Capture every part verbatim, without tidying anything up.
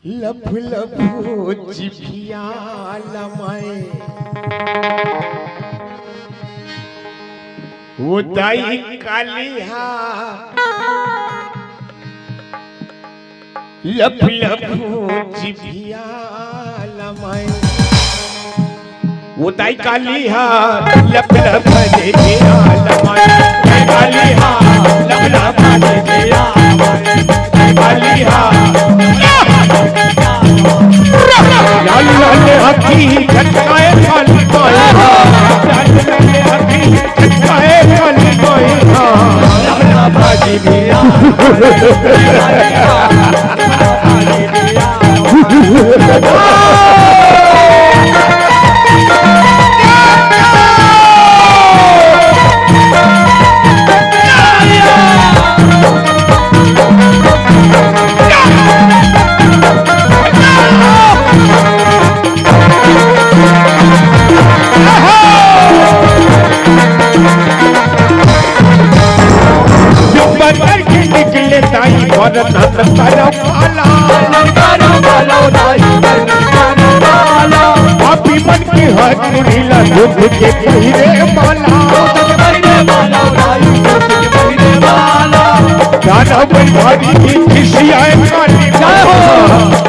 लफ लफू जिभिया लमाए, वो दाई काली हा। लफ लफू जिभिया लमाए, वो दाई काली हा। लफ लफ जिभिया लमाए, दाई काली हा। लफ लफ जिभिया लमाए, दाई काली हा। लाल लाल आँखी झटकाए काली माई हा। लाल लाल आँखी झटकाए काली माई हा। लफ लफ जिभिया। जो बदल के निकले दाई, बरना न करो काला। पापी मन के हर मुड़ी ला दूध के पहिरे माला। दानव भारी खिसियाए काली माई हा।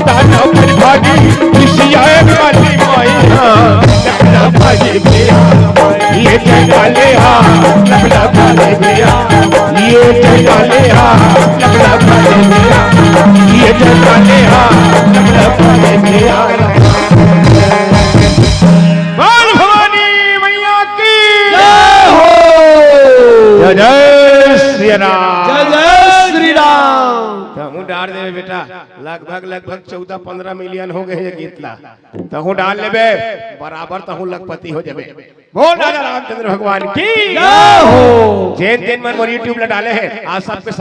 दानव भारी खिसियाए काली माई हा। लफड़ा भारी भैया, ये जय काली हा। लफड़ा भारी भैया, ये जय काली हा। लफड़ा भारी भैया, ये जय काली हा। लफड़ा भारी भैया। बोल भवानी मैया की जय हो। जय जय श्री राम। जय जय श्री राम। तहूँ डार देबे बेटा, लगभग लगभग चौदह पन्द्रह मिलियन हो गए ये गीत ला। तहूँ डार लेबे, बराबर तहूँ लखपति हो जाबे। बोल राजा रामचंद्र भगवान की जय हो। जेन जेन मन मोर YouTube ला डाले हे, आज सबके सब